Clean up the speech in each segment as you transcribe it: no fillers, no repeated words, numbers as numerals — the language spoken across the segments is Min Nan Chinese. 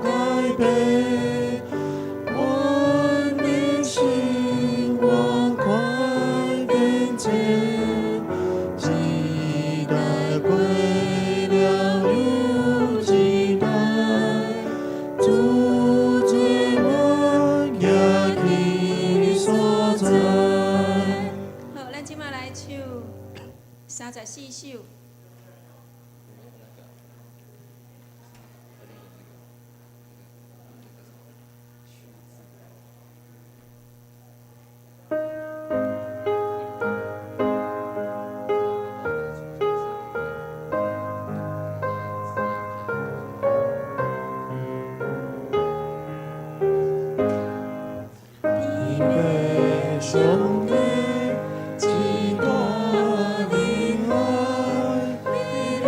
改變，阮的生活快變遷，一代過了又一代，主做阮行去所在。好，咱這擺來唱34首。天父上帝，這大恩愛，你予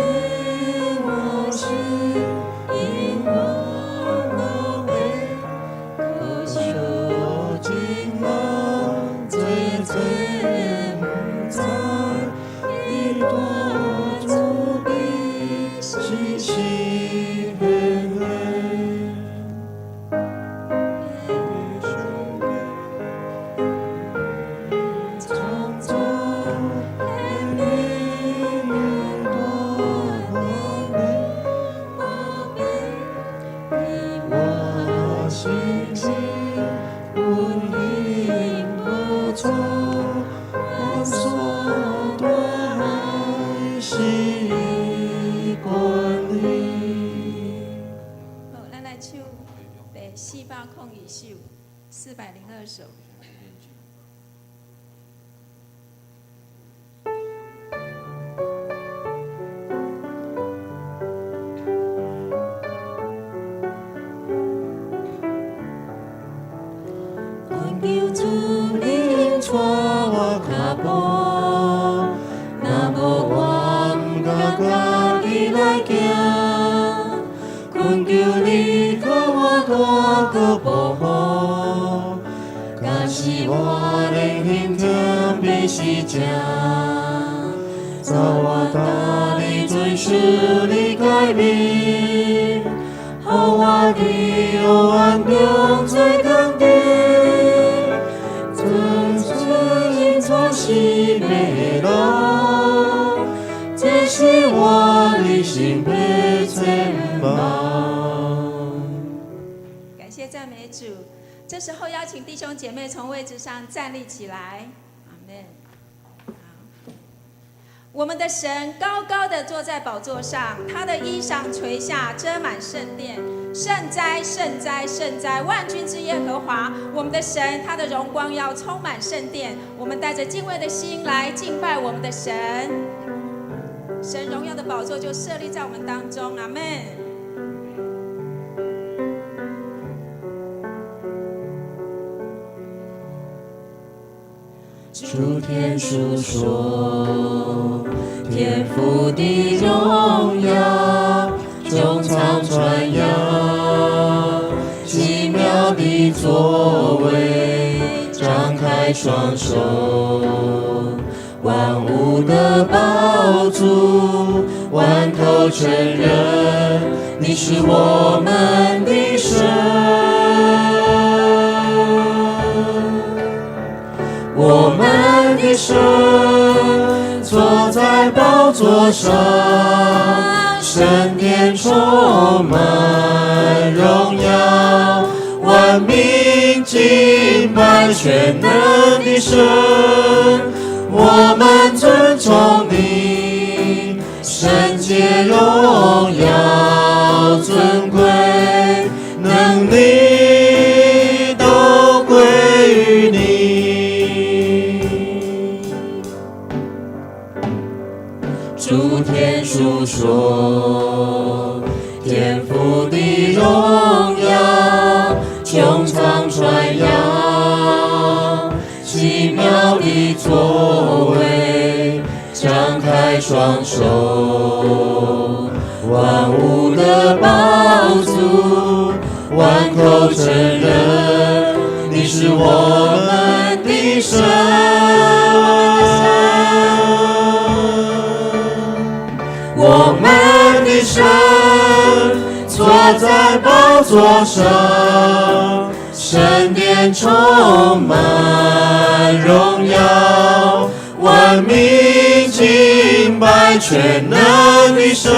我是永遠無變，可惜情人濟濟毋知，伊大慈悲時時顯現。上帝創造的永斷無變，我心情運行無阻，阮所大愛是伊管理。好，咱來唱第402首，402首。懇求主您帶我跤步，若無我毋敢家己來行。懇求你予我大個保護，假使我連行疼必是正，走我帶你遵守你誡命，予我佇黑暗中做光燈，尊主引帶生命的路，這是我一生的展望。感謝讚美主。這時候邀請弟兄姐妹從位置上站立起來，阿門。好，我們的神高高的坐在寶座上，他的衣裳垂下，遮滿聖殿。聖哉，聖哉，聖哉！萬軍之耶和華，我們的神，他的榮光要充滿聖殿。我們帶着敬畏的心來敬拜我們的神。神榮耀的寶座就設立在我們當中，阿門。諸天述說天父的榮耀，穹蒼傳揚奇妙的作為，張開雙手，萬物的寶主，萬口承認你是我們的神。我們的神坐在寶座上，聖殿充滿榮耀，萬民敬拜全能的神，我們尊崇你，聖潔榮耀尊貴能力都歸於你。諸天述說天父的榮耀，穹蒼傳揚奇妙的作為，張開雙手，萬物的寶主，萬口承認你是我們的神。我們的神坐坐在寶座上，聖殿充滿榮耀，萬民敬拜全能的神，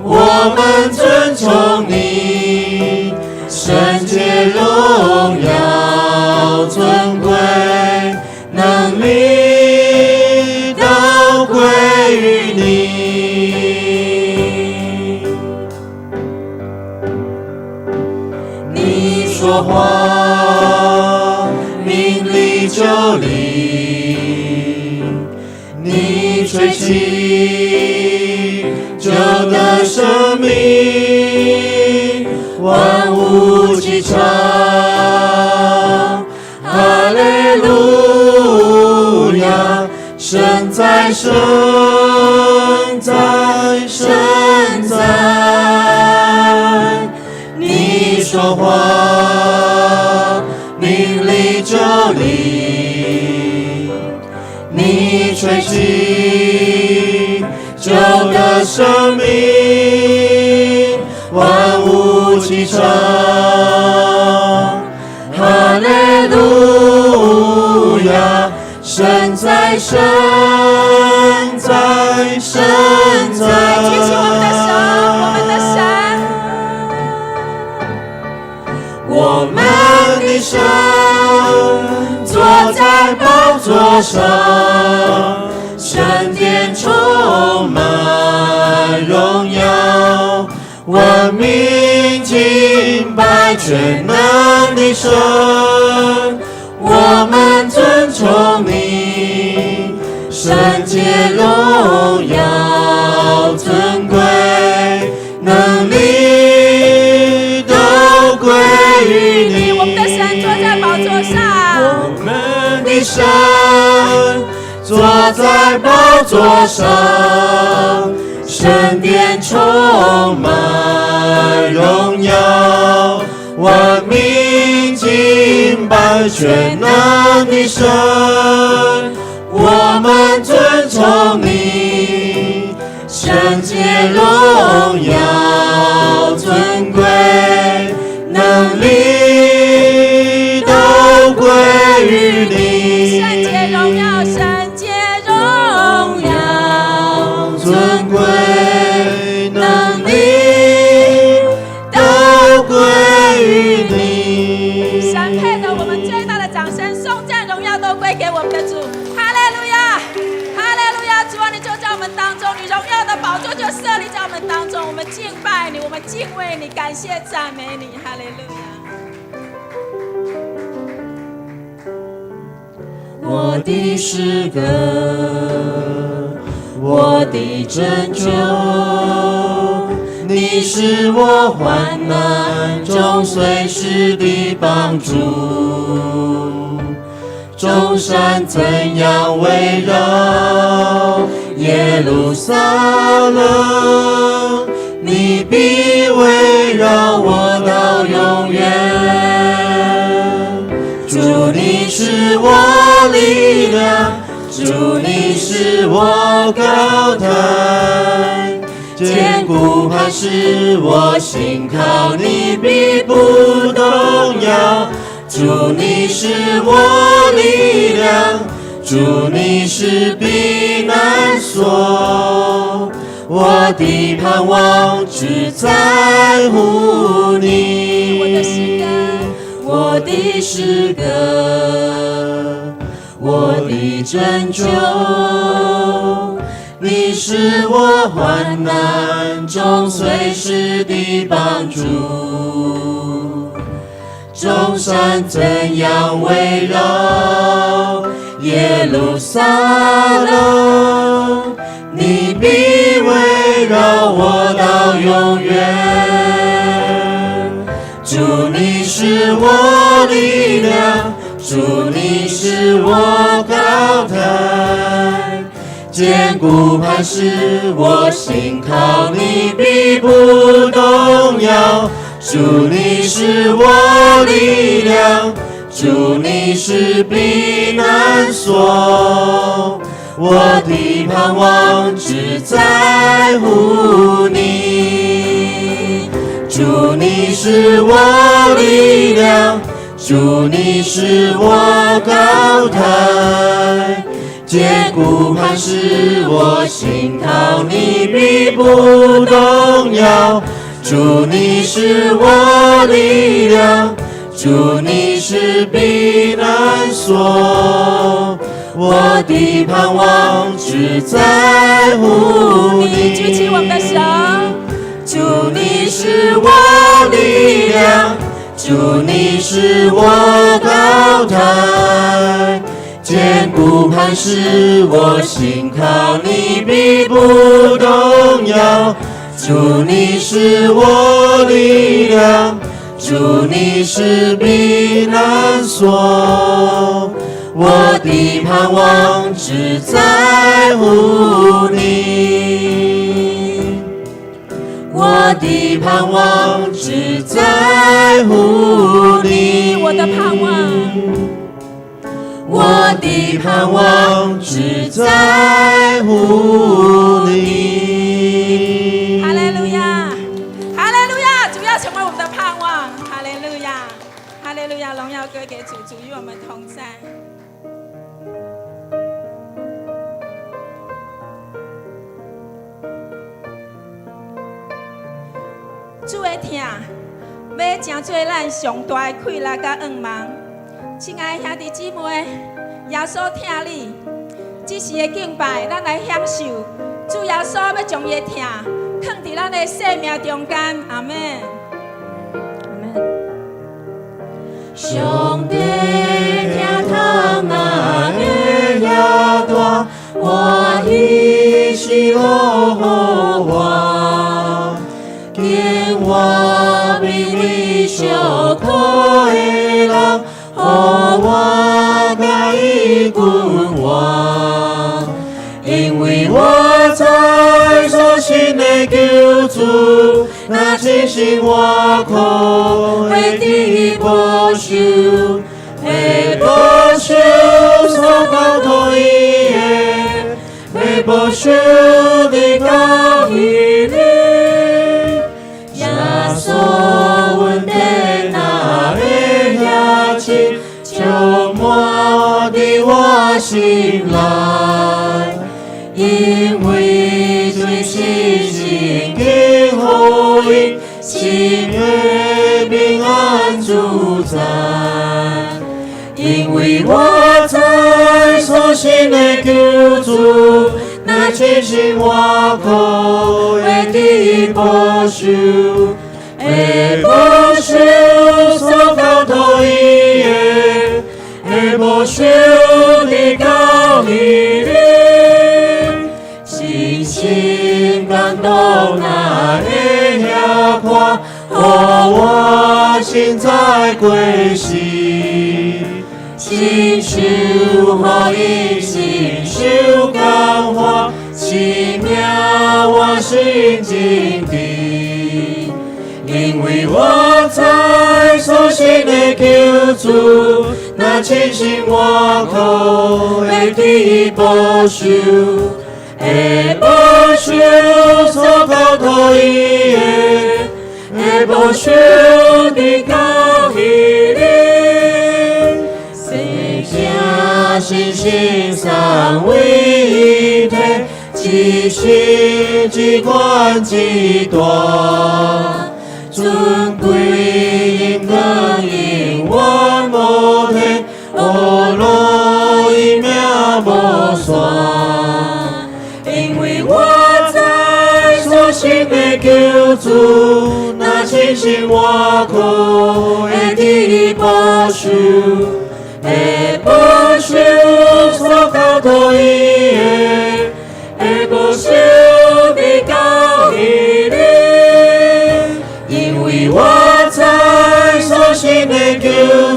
我們尊崇你，聖潔榮耀尊貴能力都歸於你。你說話，命立就立；你吹氣，就得生命，萬物齊唱，哈利路亞，神在，神在，神在。你說話，命立就立；你吹氣，就得生命，萬物齊唱，哈利路亞，神在，神在，神在。舉起我們的手，我們的神，我們的神坐在寶座上，聖殿充滿榮耀，萬民敬拜全能的神，我們尊崇你，聖潔榮耀尊貴能力都歸於你。我們的神坐在寶座上，我們的神坐在寶座上，聖殿充滿榮耀，萬民敬拜全能的神，我們尊崇你，聖潔榮耀尊貴能力都歸於你。聖潔榮耀，聖潔榮耀，尊貴能力都歸於你。神配得我們最大的掌聲，頌讚榮耀都歸給我們的主。哈利路亞，哈利路亞！主啊，你就在我們當中，你榮耀的寶座就設立在我們當中。我們敬拜你，我們敬畏你，感謝讚美你。哈利路亞。我的詩歌，我的拯救，你是我患難中隨時的幫助。眾山怎樣圍繞耶路撒冷，你必圍繞我到永遠。主，你是我力量，主，你是我高台，堅固磐石，我心靠你必不動搖。主，你是我力量，主，你是避難所，我的盼望只在乎你。我的詩歌，我的詩歌，我的拯救，你是我患難中隨時的幫助。眾山怎樣圍繞耶路撒冷，你必圍繞我到永遠。主，你是我力量，主，你是我高台，堅固磐石，我心靠你必不動搖。主，你是我力量，主，你是避難所，我的盼望只在乎你。主你是我力量，主你是我高台，堅固磐石我信靠你必不動搖。主你是我力量，主你是避難所，我的盼望只在乎你。舉起我們的手，主你是我力量，主你是我高台，堅固磐石我信靠你必不動搖。主你是我力量，主你是避難所，我的盼望只在乎你。我的盼望只在乎你，我的盼望，我的盼望只在乎你。哈利路亞，哈利路亞，主要成為我們的盼望。哈利路亞，哈利路亞，榮耀歸給主，主與我們同在。主的疼，欲成做咱上大的氣力佮願望。親愛的兄弟姊妹，耶穌疼你，這時的敬拜，咱來享受。主耶穌欲將伊的疼囥佇咱的生命中間。阿們。阿們。上帝疼痛若會遐大，歡喜喜樂予我，見我比為受苦的人，予我佮伊共活。因為我知所信的救主，若真心活苦，會得報酬，會報酬所交託伊的，會報酬的到彼日。耶穌恩典若會遐深，充滿佇我心內。因為最信心給予伊，心會平安自在。因為我知所信的救主，若真心活苦，會得報酬，會報酬所交託伊的，會報酬的到彼日。深深感動若會遐寬，予我心在歸時，親像予伊深受感化，奇妙我心真甜。因為我知所信的救主，若真心活苦，會得報酬，會報酬所交託伊的，會報酬的到彼日。聖心心三位一體，一心一款一大，尊貴榮光永遠無退，呵咾伊命無散。因為我知所信的救主，若真心活苦，會得報酬，會報酬所交託伊的，會報酬的到彼日。因為我知所信的救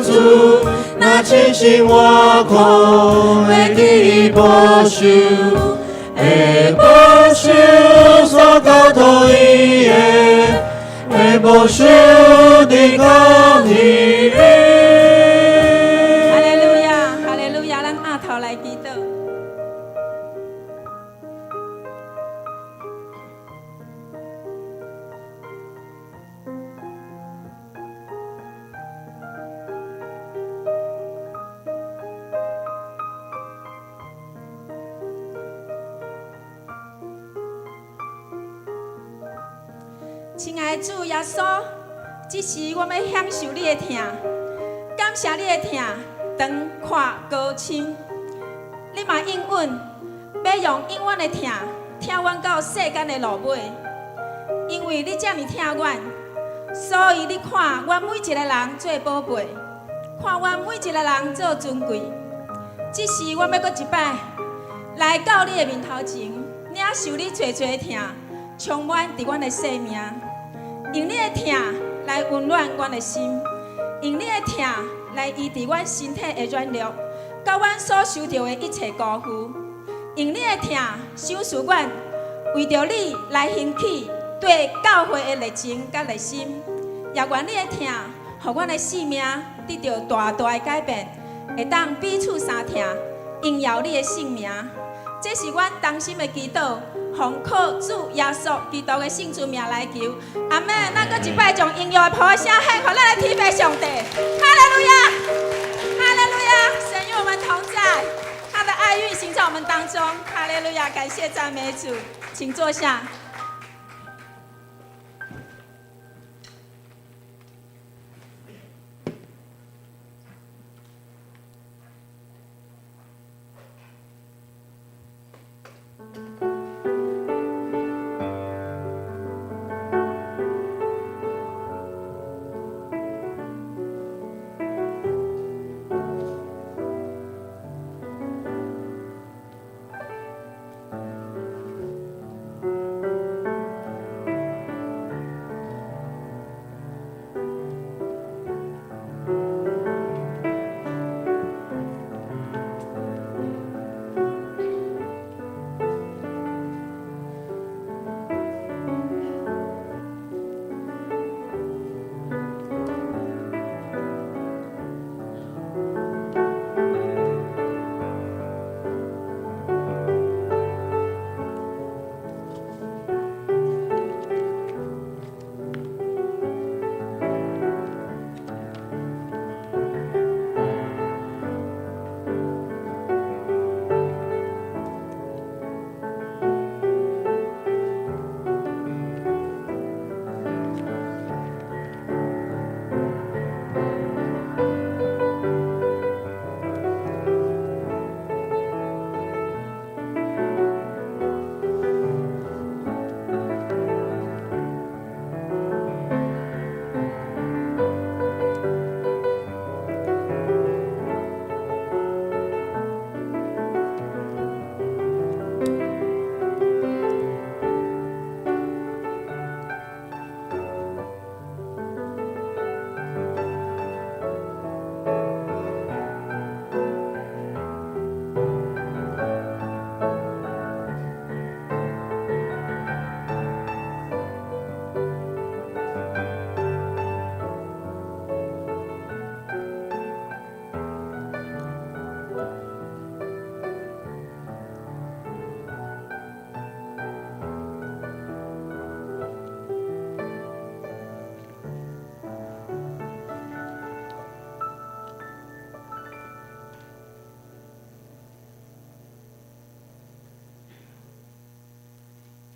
主，若真心活苦，會得報酬，會報酬所交託伊的，會報酬的到彼日。哈利路亞，哈利路亞，咱阿頭來祈禱。親愛的主耶穌，這時我欲享受你的疼，感謝你的疼，長闊高深。你嘛應允，欲用永遠的疼，疼阮到世間的落尾。因為你遮爾疼阮，所以你看阮每一个人做寶貝，看阮每一个人做尊貴。這時我欲閣一擺來到你的面頭前，領受你濟濟疼，充滿佇阮的生命，用你的疼來溫暖阮的心，用你的疼來醫治阮身體的軟弱，佮阮所受著的一切辜負，用你的疼賞賜阮，為著你來興起對教會的熱情佮熱心，也願你的疼，予阮的生命得著大大的改變，會當彼此相疼，榮耀你的聖名。這是阮衷心的祈禱，奉靠主耶穌基督的聖尊名來求，阿們。咱閣一擺將榮耀的譜聲獻予咱的天父上帝，哈利路亞，哈利路亞！神與我們同在，他的愛運行在我們當中，哈利路亞！感謝讚美主，請坐下。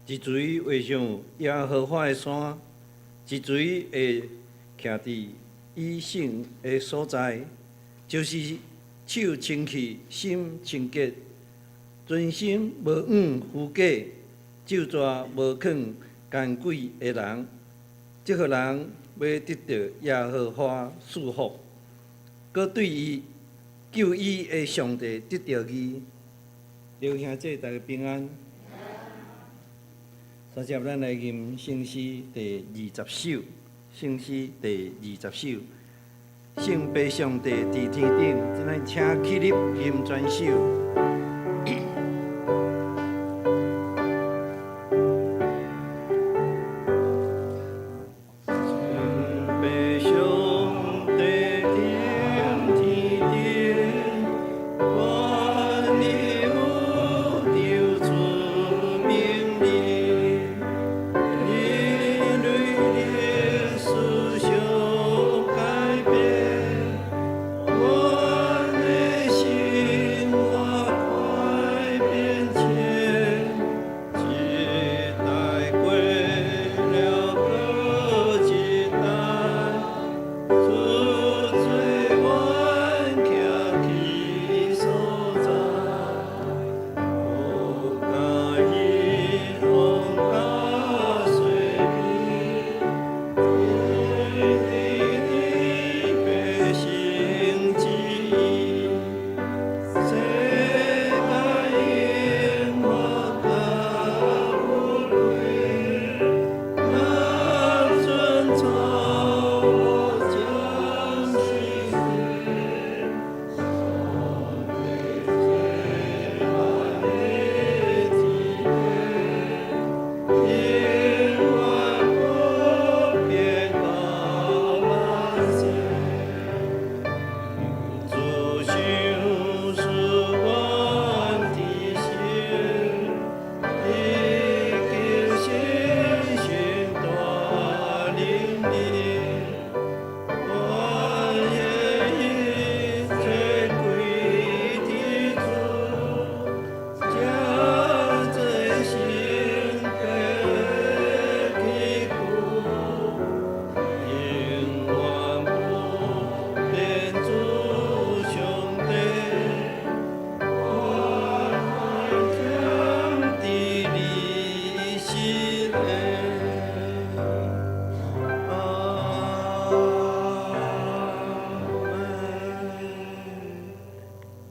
一錘會上耶和華的山，一錘會徛佇伊聖的所在，就是手清氣、心清潔、存心無往虛假、咒詛無囥奸詭的人，這號人欲得著耶和華賜福，閣對伊救伊的上帝得著義。弟兄姊妹，大家平安。首先，咱來吟聖詩第二十首，聖詩第二十首，聖父上帝佇天頂，咱請起立吟全首。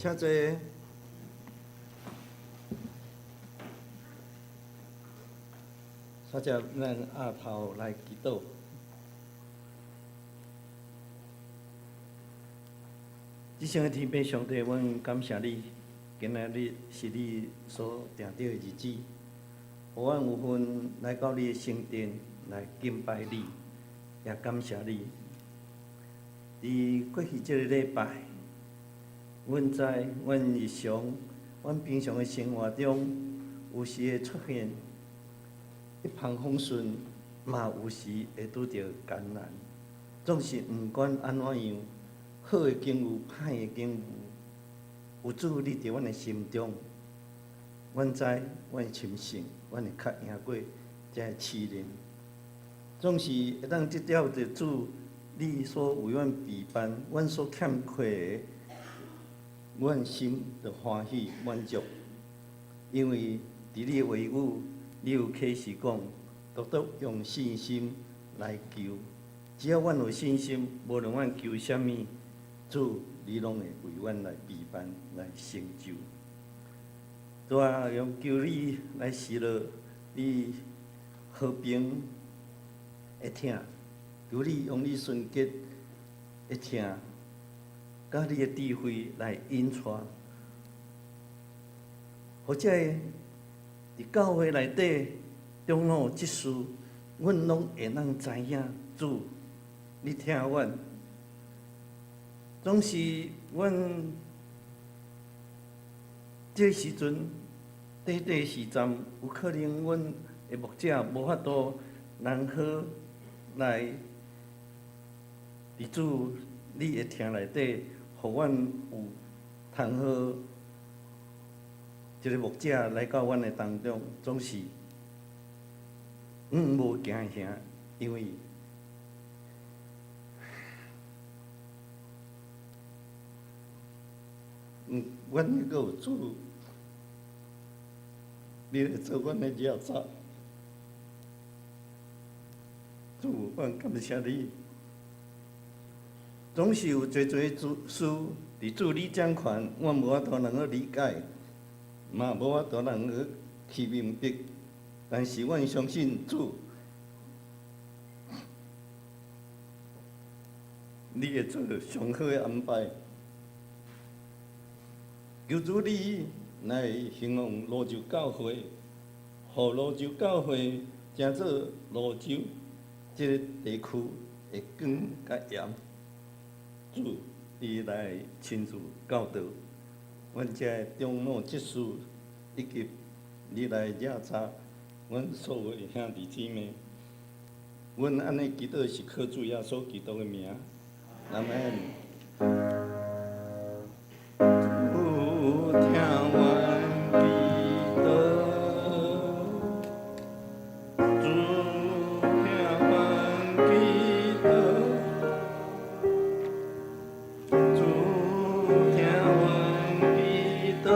請坐。煞接咱阿頭來祈禱。至聖的天父上帝，阮感謝你，今仔日是你所定著的日子，予阮有份來到你的聖殿來敬拜你，也感謝你。佇過去這个禮拜，阮知阮日常、阮平常的生活中，有時會出現一帆風順，嘛有時會拄著艱難。總是毋管按怎樣，好的境遇、歹的境遇，有主你佇阮的心中，阮知阮深信，阮會較贏過這个試煉。總是會當得著主你所為阮備辦，阮所欠缺的，阮心就歡喜滿足，因為佇你的話語，你有啟示講，獨獨用信心來求。只要阮有信心，無論阮求啥物，主你攏會為阮來備辦、來成就。主啊，用求你來施落你和平的疼，求你用你純潔的疼，佮你的智慧來引帶，予這个佇教會內底長老執事，阮攏會當知影主，你疼阮，總是阮這個時陣，短短時間，有可能阮的牧者無法度難好來佇主你的疼內底，予阮有通好一个牧者來到阮的當中，總是阮無驚嚇，因為阮閣有主，你來做阮的領袖，主，阮感謝你。總是有濟濟事佇主你掌權，阮無法度能夠理解，嘛無法度能夠去明白。但是阮相信主，你會做上好的安排。求主你來興旺蘆洲教會，予蘆洲教會成做蘆洲這个地區的光佮鹽。主，你來親自教導阮這个長老執事，以及你來領導阮所有的兄弟姊妹。阮按呢祈禱是靠主耶穌基督的名，阿們。主聽阮祈禱，主聽阮祈禱，主聽阮祈禱，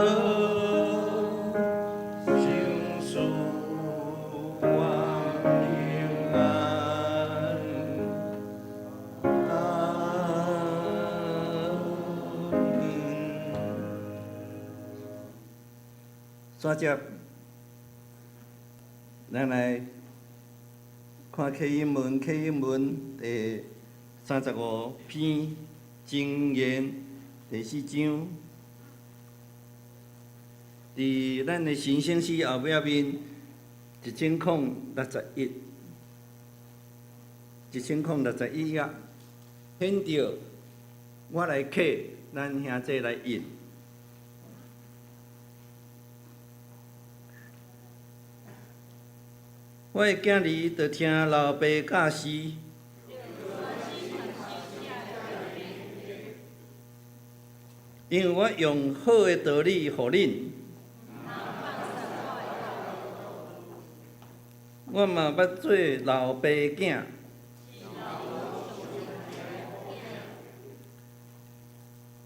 賞賜我平安。阿們。煞接，咱來看啟英文，啟英文第35篇箴言第四章，佇咱的新生詩後壁面1061，1061頁，顯著我來刻，咱兄弟來印。我的囝兒著聽老爸教示，因為我用好的道理予恁，我嘛捌做老爸囝。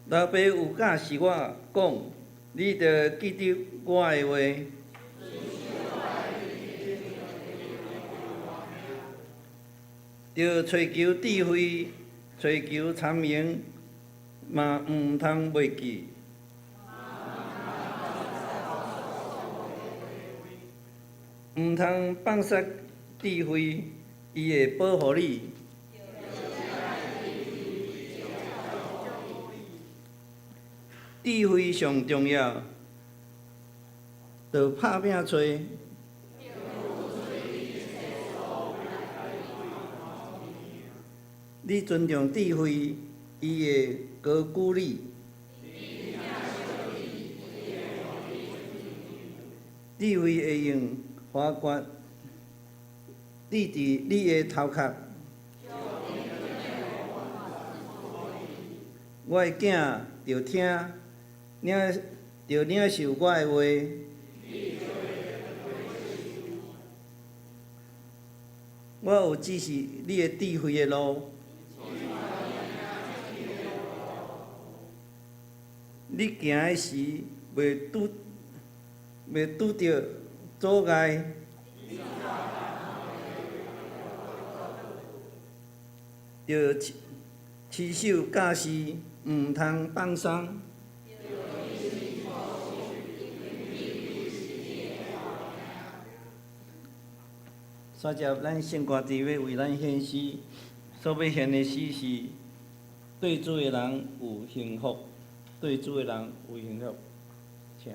老爸有教示我講，你著記得我的話。著揣求智慧，揣求聰明，嘛毋通袂記。毋通放殺智慧，伊會保護你。智慧上重要，著拍拚揣。你尊重智慧，伊會高舉你。智慧會用華冠戴佇你的頭殼。我的囝著聽，領著領受我的話。我有指示你的智慧的路。你行的時，袂拄著阻礙。著持守教示，毋通放鬆。煞接咱聖歌隊欲為咱獻詩，所欲獻的詩是對主的人有幸福，對主的人有幸福，請。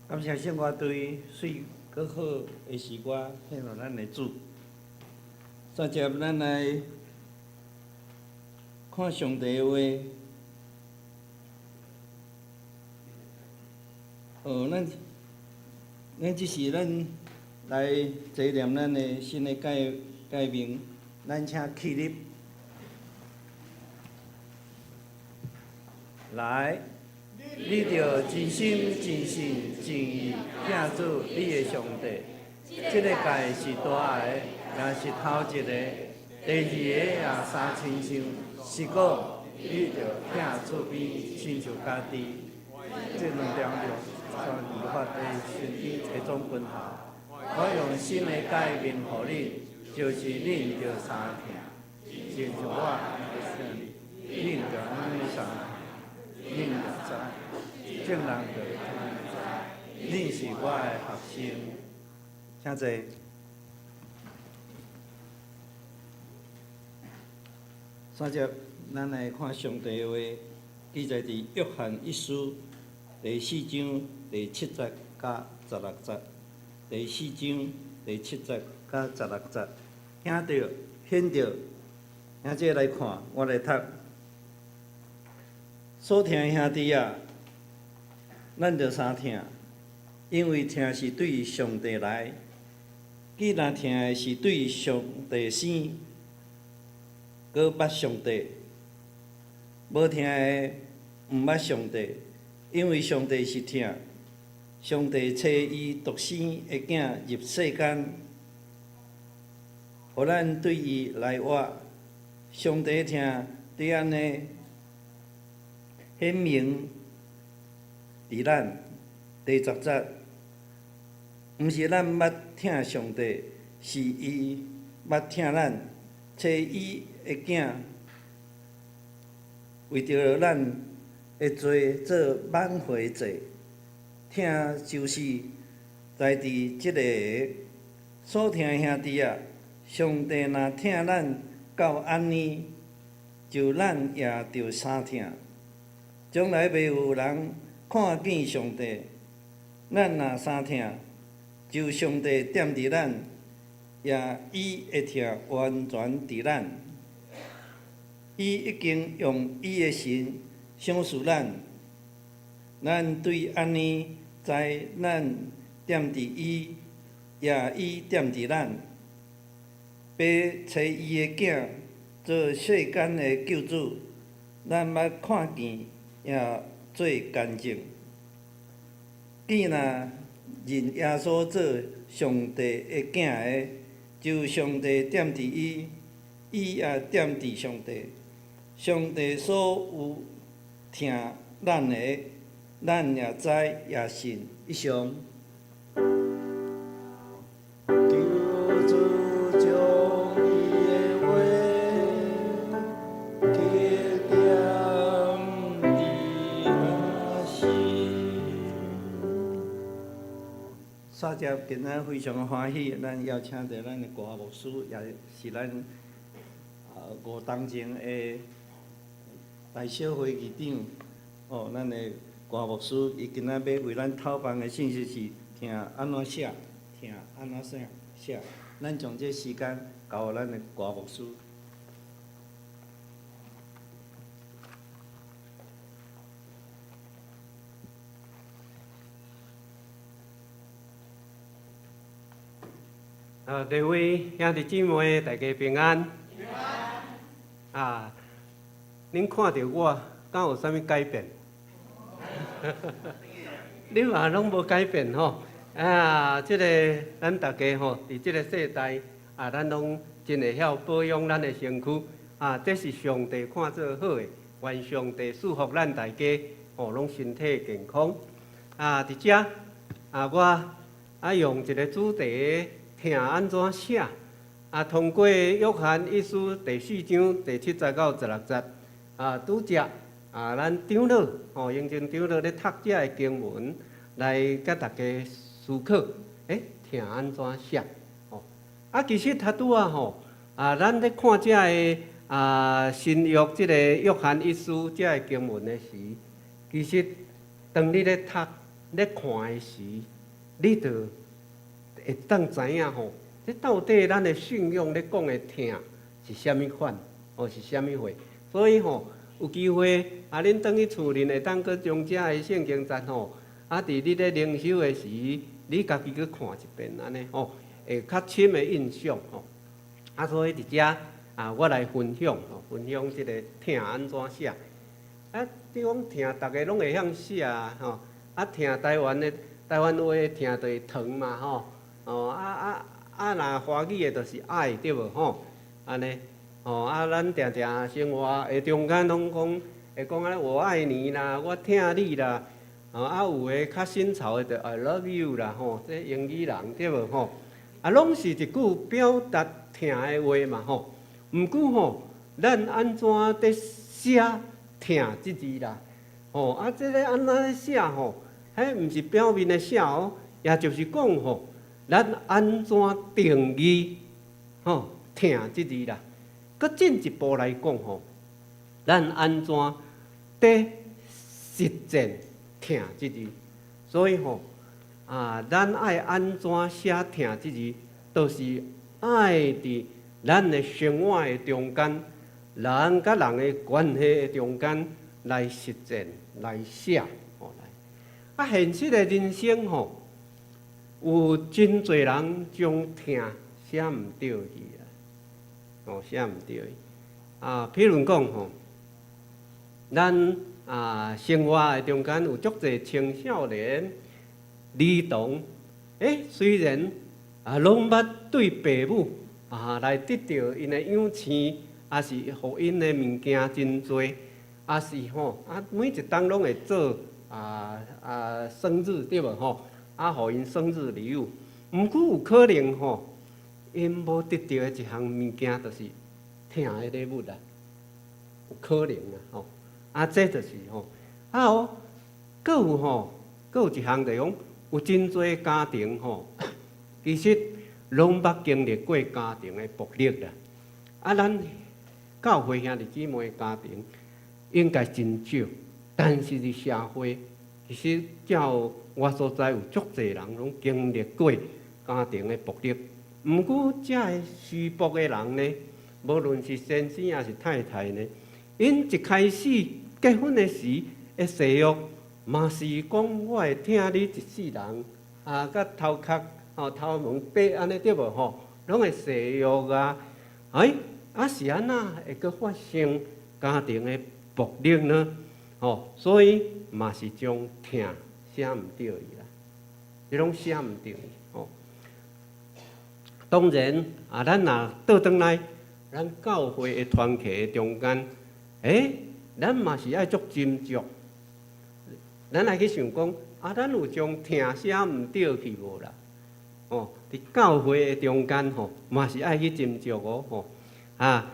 感謝聖歌隊媠閣好的詩歌獻予咱的主。煞接咱來看上帝的話。哦，咱這是咱來紀念咱的新的誡命，咱請起立。來。你著盡心、盡性、盡意疼主你的上帝。這个誡是大个，也是頭一个。第二个也相親像，是講你著疼厝邊親像家己。這兩條律全律法的先知的總分號。我用新的誡命予恁，就是恁著相疼，親像我疼恁，恁著按呢相疼。恁就知，眾人就會知，恁是我的學生。請坐。三節，咱來看上帝的話，記載佇約翰一書第四章第七節佮十六節。第四章第七節佮十六節，聽著，顯著，兄弟來看，我來讀。所疼的兄弟啊，咱著相疼，因為疼是對上帝來。既然疼的是對上帝生，閣捌上帝；無疼的毋捌上帝，因為上帝是疼。上帝差伊獨生的囝入世間，予咱對伊來活。上帝疼對按呢顯明佇咱。第十節，毋是咱捌疼上帝，是伊捌疼咱，差伊的囝為著咱的罪做挽回祭。疼就是在佇這个所疼的兄弟啊，上帝若疼咱到按呢，就咱也著相疼。從來袂有人看見上帝，咱若相疼，就上帝踮佇咱，也伊的疼完全佇咱。伊已經用伊的神賞賜咱，咱對按呢知咱踮佇伊，也伊踮佇咱。父差伊的囝做世間的救主，咱捌看見，也做見證。既若認耶穌做上帝的囝的，就上帝踮佇伊，伊也踮佇上帝。上帝所有疼咱的，咱也知也信。以上。求主將伊的話刻踮佇咱心。煞接今仔非常歡喜，咱邀請著咱的郭牧師，也是咱五重前的大小會議長。哦，咱的郭牧師，伊今仔欲為咱透放的信息是疼按怎寫，疼按怎寫寫。咱將這時間交予咱的郭牧師。各位兄弟姊妹，大家平安。啊，恁看著我，敢有啥物改變？恁嘛攏無改變吼。啊，這个咱大家吼，佇這个世代啊，咱攏真會曉保養咱的身軀。啊，這是上帝看做好的，願上帝賜福咱大家，吼，攏身體健康。啊，佇遮啊，我啊用一个主題，疼按怎寫？啊，通過約翰一書第四章第七節到十六節，啊，拄則啊，咱長老吼，英正長老咧讀這个經文，來共大家思考，欸，疼按怎寫？吼，啊，其實頭拄仔吼，啊，咱咧看這个啊新約這个約翰一書這个經文的時，其實當你咧讀、咧看的時，你就會當知影吼，這到底咱的信仰咧講的疼是啥物款，哦是啥物貨？所以吼，有機會啊，恁轉去厝裡會當閣將這个聖經節吼，啊，佇你咧靈修的時，你家己閣看一遍按呢吼，會較深的印象吼。啊，所以佇遮啊，我來分享吼，分享這个疼按怎寫。啊，你講疼，逐个攏會曉寫吼。啊，疼台灣的台灣話的疼就是疼嘛吼。哦，啊啊啊，若華語的就是愛對無吼？按呢，吼啊，咱定定生活的中間攏講會講按呢我愛你啦，我疼你啦。哦，啊有的較新潮的就 I love you 啦吼，這英語人對無吼？啊，攏是一句表達疼的話嘛吼。毋過吼，咱按怎佇寫疼這字啦？吼，啊，這个按怎寫吼？彼毋是表面的寫哦，也就是講吼，咱按怎定義吼疼這字啦？閣進一步來講吼，咱按怎佇實踐疼這字？所以吼，啊，咱愛按怎寫疼這字，就是愛佇咱的生活的中間，人佮人的關係的中間來實踐、來寫，吼來。啊，現實的人生吼，有真濟人將疼寫毋對去啊，哦，寫毋對去。啊，譬如講吼，咱啊生活的中間有足濟青少年、兒童，雖然啊攏捌對爸母啊來得著𪜶的養生，抑是予𪜶的物件真濟，抑是吼啊每一冬攏會做啊啊生日對無吼？啊，予𪜶生日禮物。毋過有可能吼，𪜶無得著的一項物件，就是疼的禮物啦，有可能啊吼。啊，這就是吼，啊哦，閣有吼，閣有一項就是講，有真濟家庭吼，其實攏捌經歷過家庭的暴力啦。啊，咱教會兄弟姊妹家庭應該真少，但是佇社會，其實照我所知有足濟人攏經歷過家庭的暴力。毋過，遮个施暴的人呢，無論是先生抑是太太呢，𪜶一開始結婚的時的誓約，嘛是講我會疼你一世人，啊，佮頭殼吼頭毛白按呢對無吼，攏會誓約啊。欸，啊是按怎會閣發生家庭的暴力呢？吼，所以嘛是將疼寫毋對去啦，這攏寫毋對吼。當然啊，咱若倒轉來，咱教會的團契的中間，欸，咱嘛是愛足斟酌。咱愛去想講，啊，咱有將疼寫毋對去無啦？哦，佇教會的中間吼，嘛是愛去斟酌哦吼。啊，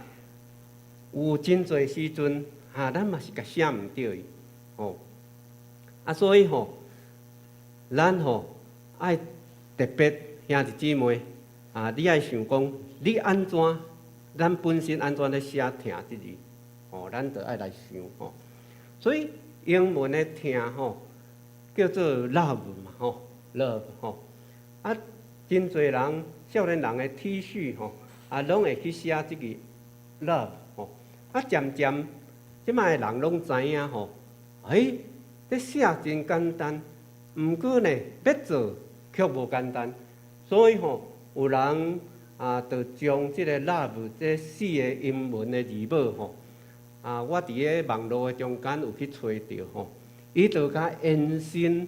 有真濟時陣，啊，咱嘛是共寫毋對去，吼。啊，所以吼，咱吼愛特別兄弟姊妹，啊，你愛想講，你按怎，咱本身按怎咧寫疼這字，吼，咱就愛來想吼。所以英文的疼吼，叫做 love 嘛吼，love 吼。啊，真濟人少年人的 T 恤吼，啊，攏會去寫這个 love 吼。啊，漸漸這擺的人攏知影吼，欸，這寫真簡單，毋過呢，欲做卻無簡單。所以吼，有人啊，就將這个 love 這四個英文的字母吼，啊，我佇个網路的中間有去揣著吼，伊就共延伸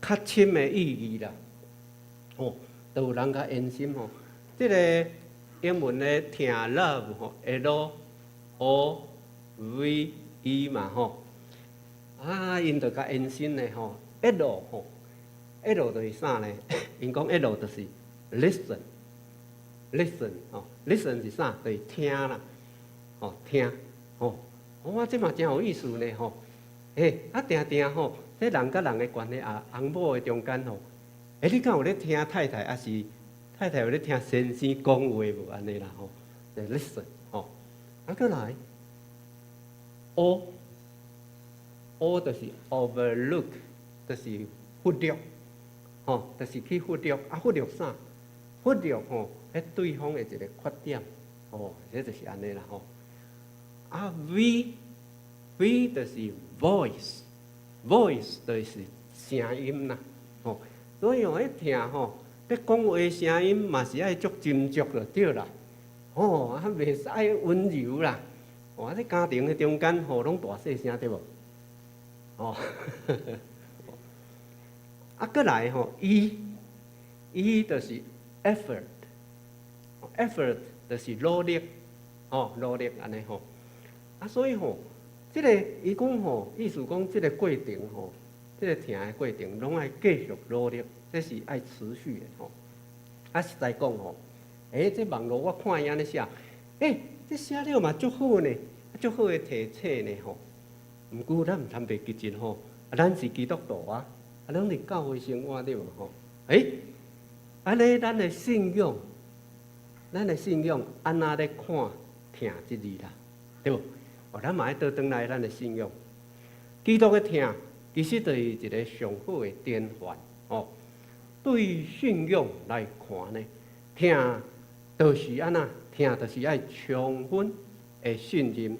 較深的意義啦。吼，就有人共延伸吼，這个英文的疼 love 吼，L O V E 嘛吼，啊，𪜶就共延伸的吼，L 吼，L 就是啥呢？𪜶講 L 就是 listen，listen 吼，listen 是啥？就是聽啦，吼聽，吼，哇，這嘛真有意思呢吼，欸，啊，定定吼，這人佮人的關係啊，翁某的中間吼，欸，你敢有咧聽太太，抑是太太有咧聽先生講話無？按呢啦吼，就 listen 吼，啊，閣來，O，O 就是 overlook，就是忽略，吼，就是去忽略，啊，忽略啥？忽略吼，彼對方的一個缺點，吼，這就是按呢啦吼。啊，V，V 就是 voice，voice 就是聲音啦，吼。所以哦，彼疼吼，欲講話聲音嘛是愛足斟酌就對啦，吼，啊，袂使愛溫柔啦。哦，啊，這家庭的中間吼，攏大細聲對無？哦。啊，閣來吼，E，E 就是 effort，effort 就是努力，吼，努力按呢吼。啊，所以吼，這个伊講吼，意思講這個過程吼，這個疼的過程，攏愛繼續努力，這是愛持續的吼。啊，實在講吼，欸，這網路我看伊按呢寫，欸，這寫了嘛足好呢，足好的提醒呢吼。毋過咱毋通袂記得吼，啊，咱是基督徒啊，啊，攏佇教會生活對無吼？欸，按呢咱的信仰，咱的信仰按怎咧看疼這字啦，對無？哦，咱嘛愛倒轉來咱的信仰，基督的疼其實就是一個上好的典範哦。對信仰來看呢，疼就是按怎？疼就是愛充分的信任，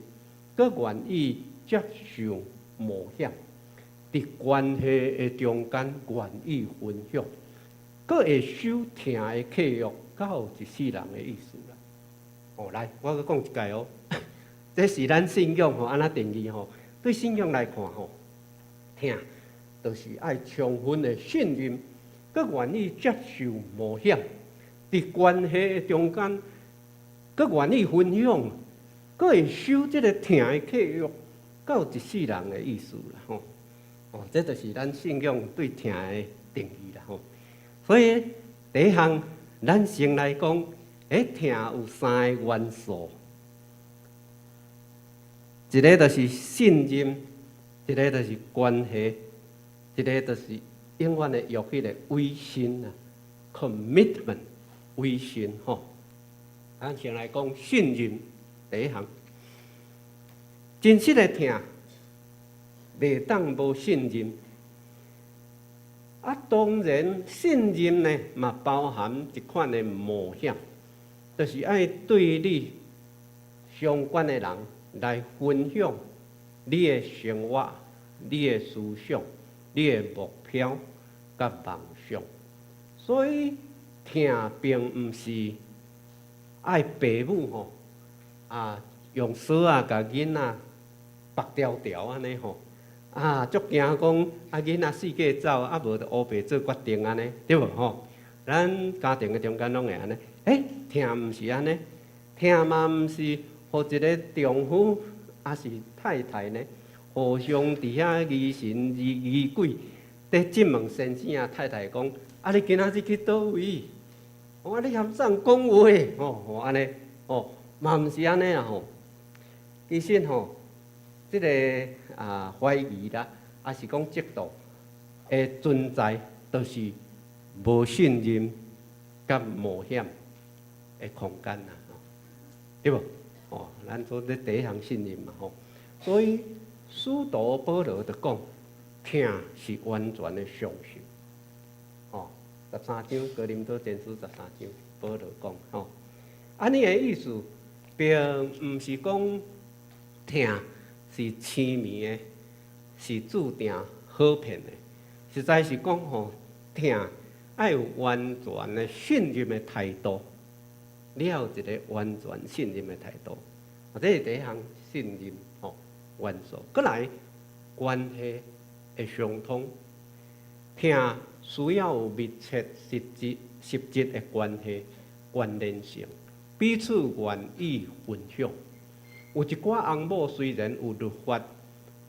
閣願意接受冒險，佇關係的中間願意分享，閣會守疼的契約，到一世人的意思啦。哦，來，我閣講一擺哦。這是咱信仰吼，按怎定義吼？對信仰來看吼，疼就是愛充分的信任，閣願意接受冒險，佇關係的中間，閣願意分享，閣會守這个疼的契約，到一世人的意思啦吼。哦，這就是咱信仰對疼的定義啦吼。所以第一項，咱先來講，欸，疼有三个元素，一个就是信任，一个就是關係，一個就是永遠會用彼个委身啊，commitment 委身吼。咱先來講信任第一項，真實的疼，袂當無信任。啊，當然信任呢，嘛包含一款的冒險，就是愛對你相關的人來分享你的生活、你的思想、你的目標佮夢想。所以疼並毋是愛爸母吼，啊，用索仔共囡仔縛牢牢按呢吼，啊，足驚講啊囡仔四界走，啊無就烏白做決定按呢，對無吼？咱家庭的中間攏會按呢，欸，疼毋是按呢，疼嘛毋是予一个丈夫抑是太太呢，互相佇遐疑神疑鬼，佇質問先生啊太太講，啊你今仔日去佗位？哦，啊你含啥人講話？吼吼按呢，吼嘛毋是按呢啦吼。其實吼，這个啊懷疑啦，抑是講嫉妒的存在，就是無信任佮冒險的空間啦，對無？哦，咱說這第一項信任嘛吼，所以使徒保羅就講，疼是完全的相信。哦，十三章哥林多前書十三章，保羅講吼，按呢的意思，並毋是講疼是痴迷的，是注定好騙的，實在是講吼，疼愛有完全的信任的態度，你要有一个完全信任的態度，啊，這是第一項信任吼元素。閣來關係的相通，疼需要有密切實質的關係關聯性，彼此願意分享。有一寡翁某雖然有律法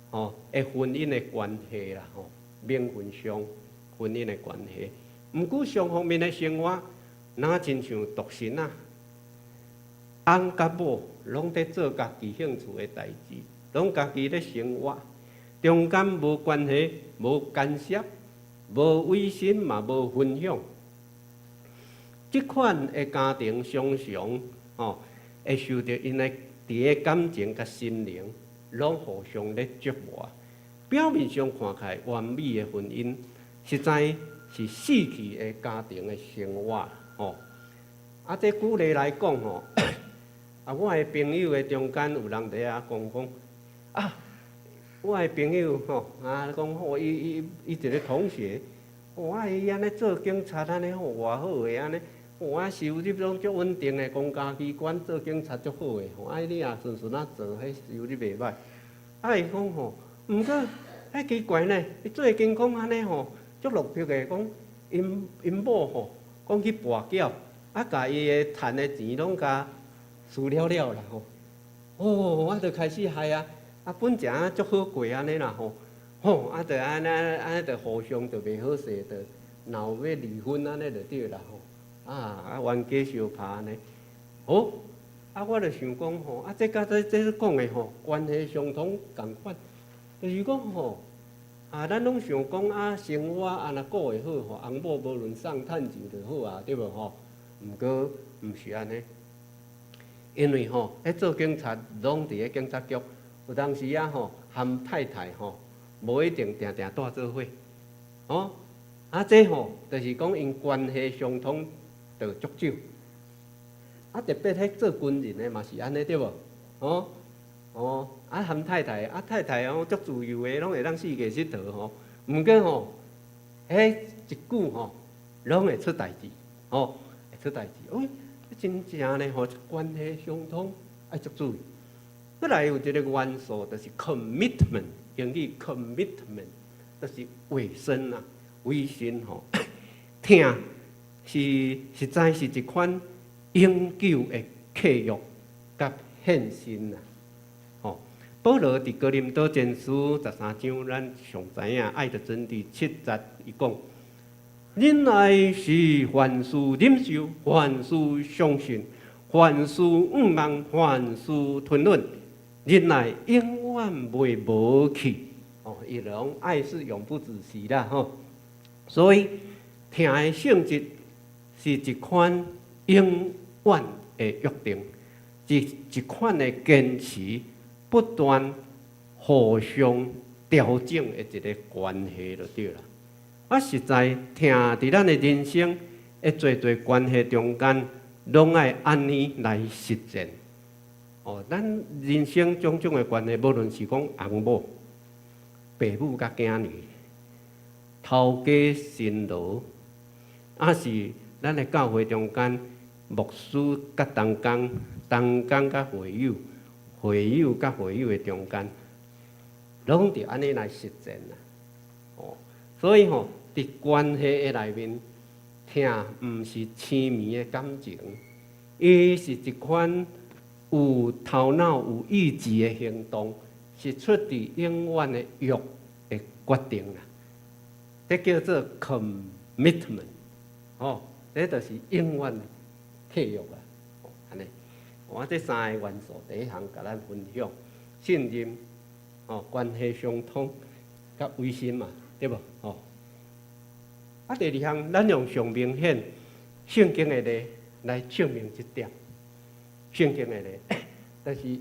吼的婚姻的關係啦吼，名分上婚姻的關係，毋過雙方面的生活，若親像獨身仔，翁佮某攏佇做家己興趣的代誌，攏家己咧生活，中間無關係、無干涉、無委身嘛無分享。這款的家庭常常吼會受著𪜶的佇个感情佮心靈攏互相咧折磨。表面上看起來完美的婚姻，實在是死去的家庭的生活吼。啊，這舉例來講吼，啊，我的朋友的中間有人佇遐講講，啊，我的朋友吼，啊，講吼，伊一个同學，哇，伊按呢做警察按呢吼，偌好的按呢，哇，收入攏足穩定的，公家機關做警察足好的，吼，啊，你若順順仔做，彼收入袂䆀。啊，伊講吼，毋過哎，奇怪呢，伊做間講按呢吼，足落魄的，講𪜶𪜶某吼，講去跋筊，啊，共伊的趁的錢攏共輸了了啦吼。哦，我就開始害啊，啊本來足好過按呢啦吼，吼啊，就按呢按呢就互相就袂好勢，就鬧欲離婚按呢就對啦吼。啊啊冤家相拍按呢，好，啊我就想講吼，啊這佮這這講的吼關係相通仝款，就是講吼，啊咱攏想講啊生活啊若過會好吼，翁某無論送趁錢就好啊，對無吼？毋過毋是按呢。因為吼，彼做警察攏佇咧警察局，有當時啊吼，含太太吼，無一定定定蹛做伙，哦，啊這吼，就是講𪜶關係相通就足少。啊特別彼做軍人的嘛是按呢對無？哦，哦，啊含太太，啊太太哦足自由的，攏會當四界𨑨迌吼。毋過吼，彼一久吼，攏會出代誌，吼，會出代誌。哦，真正呢吼，關係相通愛足注意。閣來有一個元素，就是 commitment，英語 commitment，就是委身啊，委身吼。疼是實在是一款永久的契約佮獻身啊。吼，保羅佇哥林多前書13章，咱上知影愛的真諦七節，伊講：忍耐是凡事忍受，凡事相信，凡事仰望，凡事吞忍。忍耐永遠袂無去。哦，伊講愛是永不止息啦，吼。所以疼的性質是一款永遠的約定，一一款的堅持，不斷互相調整的一個關係就對啦。啊，實在疼佇咱的人生的濟濟關係中間，攏愛按呢來實踐。哦，咱人生種種的關係，無論是講翁某、爸母佮囝兒、頭家新郎，抑是咱的教會中間牧師佮同工、同工佮會友、會友佮會友的中間，攏著按呢來實踐啦。哦，所以吼，佇關係的內面，疼毋是痴迷的感情，伊是一款有頭腦、有意志的行動，是出佇永遠的約的決定啦。這叫做 commitment，吼，這就是永遠的契約啊。按呢，我這三个元素，第一項共咱分享：信任、吼關係相通、佮委身嘛，對無？吼。啊，第二項，咱用上明顯聖經的例來證明這點。聖經的例，就是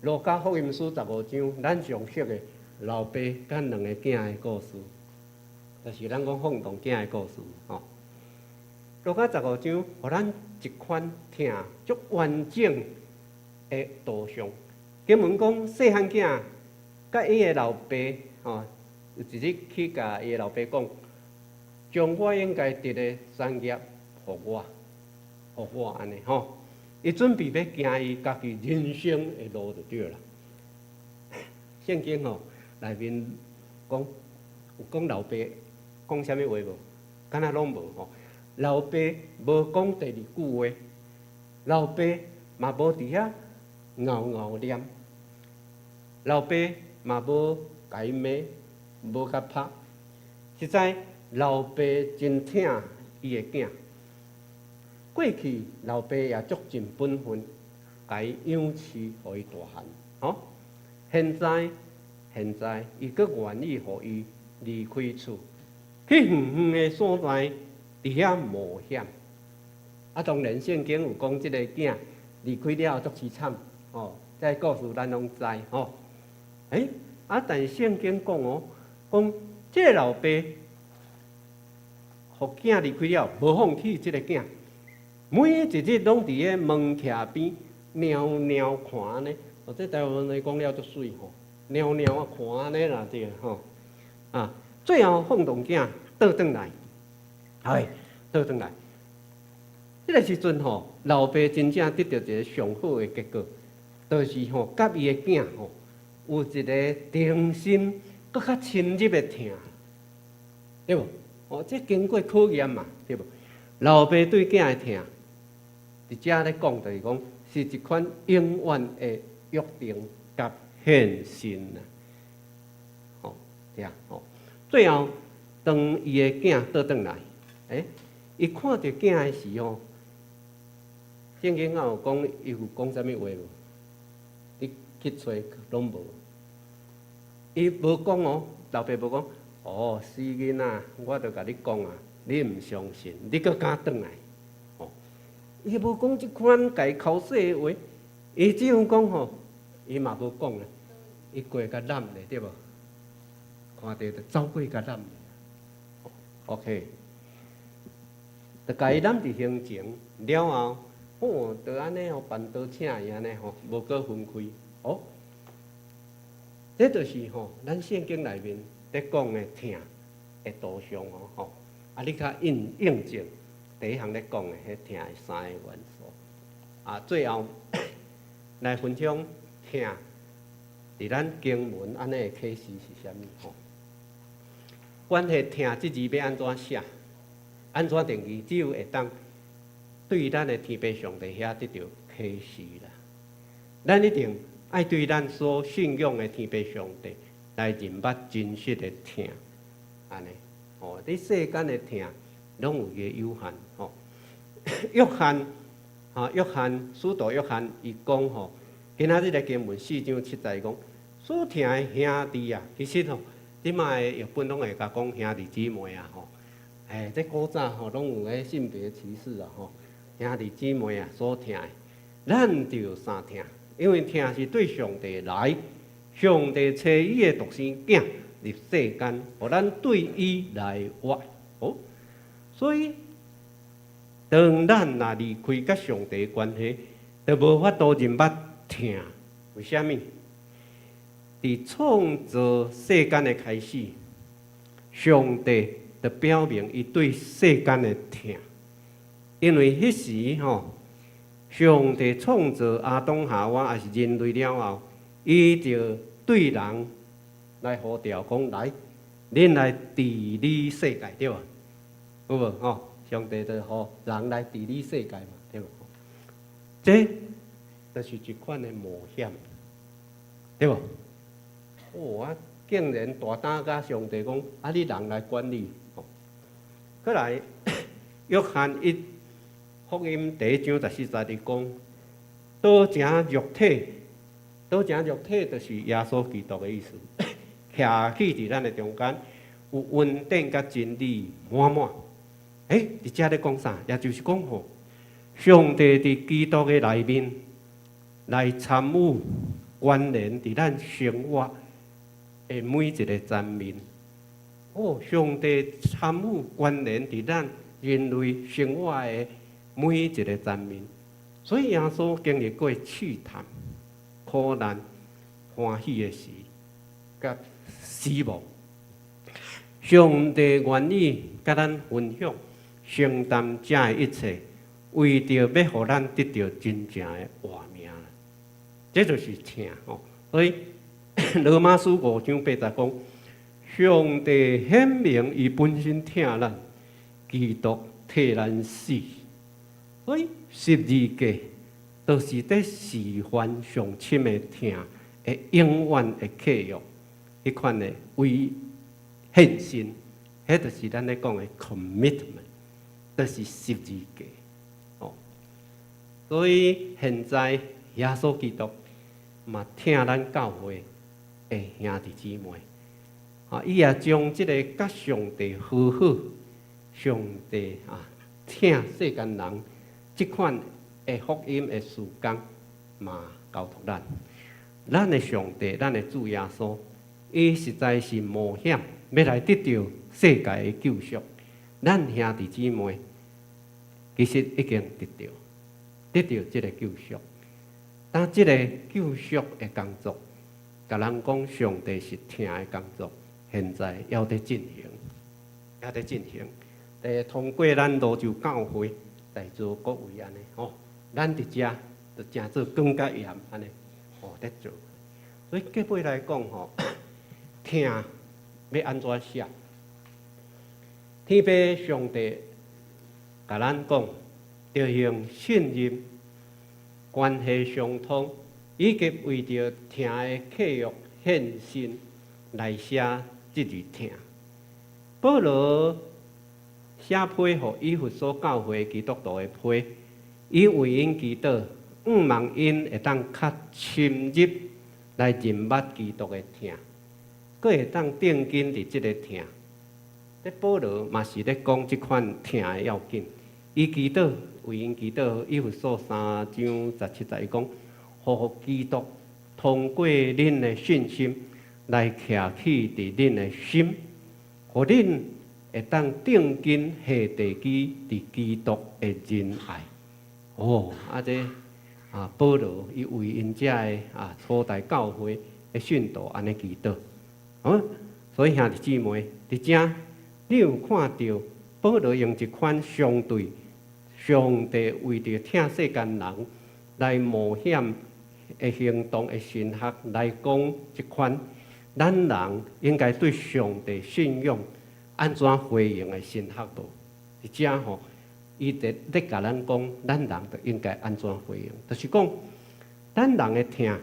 路加福音書15章，咱上熟的老爸佮兩個囝的故事，就是咱講放蕩囝的故事，吼。路加十五章，予咱一款疼足完整的圖像。經文講，細漢囝佮伊的老爸，吼，有一日去共伊的老爸講，將我應該得的產業予我，予我按呢吼。伊準備欲行伊家己人生的路就對啦。聖經吼內面講有講老爸講啥物話無？敢若攏無吼。老爸無講第二句話，老爸嘛無佇遐𠢕𠢕念，老爸嘛無共伊罵，無共拍。實在老爸真疼伊的囝。過去老爸也足盡本分，共伊養飼，予伊大漢。吼，現在現在伊閣願意予伊離開厝，去遠遠的所在，佇遐冒險。啊，當然聖經有講，這個囝離開了後足淒慘，吼，這個故事咱攏知，吼。欸，啊，但是聖經講哦，講這個老爸，予囝離開了，無放棄這個囝。每一日攏佇咧門徛邊，蹺蹺看呢。哦，這台灣話講了足媠吼，蹺蹺啊看呢啦，這個吼。啊，最後放蕩囝倒轉來，哎，倒轉來。這個時陣吼，老爸真正得著一個上好的結果，就是吼，佮伊的囝吼有一個忠心閣較深入的疼，對無？哦，這經過考驗嘛，對無？老爸對囝的疼，佇遮咧講就是講，是一款永遠的約定佮獻身啊。吼，對啊，吼。最後，當伊的囝倒轉來，伊看著囝的時候，聖經有講，伊有講啥物話無？你去揣攏無。伊無講哦，老爸無講，哦，死囡仔，我著共你講啊，你毋相信，你閣敢轉來？哦，伊無講這款共伊剾洗的話，伊只有講吼，伊嘛無講啊，伊過共攬咧，對無？看著就走過共攬咧。OK，就共伊攬佇胸前了後，哦，就按呢吼，辦桌請伊按呢吼，無閣分開。哦，這就是吼，咱聖經內面咧講的疼的圖像哦，吼。啊，你較印印證第一項咧講的彼疼的三個元素。啊，最後來分享疼，佇咱經文按呢的啟示是啥物吼？關係疼這字欲按怎寫？按怎定義？只有會當對咱的天父上帝遐得著啟示啦。咱一定愛對咱所信仰的天父上帝來認捌真實的疼，按呢，吼，佇世間的疼攏有伊的有限，吼。約翰，哈，約翰，使徒約翰伊講吼，今仔日的經文四章七節講，所疼的兄弟啊，其實吼，這擺的譯本攏會共講兄弟姊妹啊，吼，這古早吼攏有彼性別歧視啊，吼，兄弟姊妹啊，所疼的，咱就有三疼，因為疼是對上帝來，上帝差伊的獨生囝入世間，予咱對伊來活，哦，所以當咱若離開佮上帝關係，就無法度認捌疼。為啥物？佇創造世間的開始，上帝就表明伊對世間的疼，因為彼時吼，上帝創造亞當夏娃抑是人類了後，伊就對人來呼召講來，恁來治理世界對無？有無吼？上帝就予人來治理世界嘛，對無？這就是一款的冒險，對無？哦啊！竟然大膽共上帝講，啊，你人來管理。吼，閣來，約翰一福音第一章十四節伊講，道成肉體，道成肉體就是耶穌基督的意思，徛起佇咱的中間，有恩典佮真理滿滿。佇遮咧講啥？也就是講吼，上帝佇基督的內面來參與關聯佇咱生活的每一個層面。哦，上帝參與關聯佇咱人類生活的每一個層面。所以耶穌經歷過試探、苦難、歡喜的時，佮死亡。上帝願意佮咱分享、承擔這的一切，為著欲予咱得著真正的活命。這就是疼吼。所以羅馬書五章八節講，上帝顯明伊本身疼咱，基督替咱死，所以十字架就是佇示範上深的疼的永遠的契約，彼款的為獻身，彼就是咱咧講的 commitment，就是十字架。哦，所以現在耶穌基督嘛疼咱教會的兄弟姊妹，啊，伊也將這個佮上帝和好、上帝啊疼世間人這款的福音的事工嘛交託咱。咱的上帝，咱的主耶穌，伊實在是冒險欲來得著世界的救贖。咱兄弟姊妹其實已經得著這個救贖。但這個救贖的工作，共人講上帝是疼的工作，現在猶佇進行，猶佇進行。通過咱蘆洲教會在座各位按呢吼，咱佇遮就誠做更加嚴按呢，吼佇做。所以結尾來講吼，疼欲按怎寫？天父上帝共咱講，著用信任、關係相通，以及為著疼的契約獻身來寫這字疼。保羅寫批予以弗所教會基督徒的批，伊為𪜶祈禱，向望𪜶會當較深入來認捌基督的疼，閣會當定根佇這个疼。這保羅嘛是咧講這款疼的要緊。伊祈禱，為𪜶祈禱，以弗所3章17節，伊講，予基督通過恁的信心來徛起佇恁的心，予恁會當定根下地基佇基督的仁愛。哦，啊這啊保羅伊為𪜶遮的啊初代教會的信徒按呢祈禱。哦，所以兄弟姊妹，佇遮你有看著保羅用一款相對上帝為著疼世間人來冒險的行動的神學來講，這款咱人應該對上帝信仰按怎回應的神學無？佇遮吼，伊佇咧共咱講，咱人就應該按怎回應？就是講，咱人的疼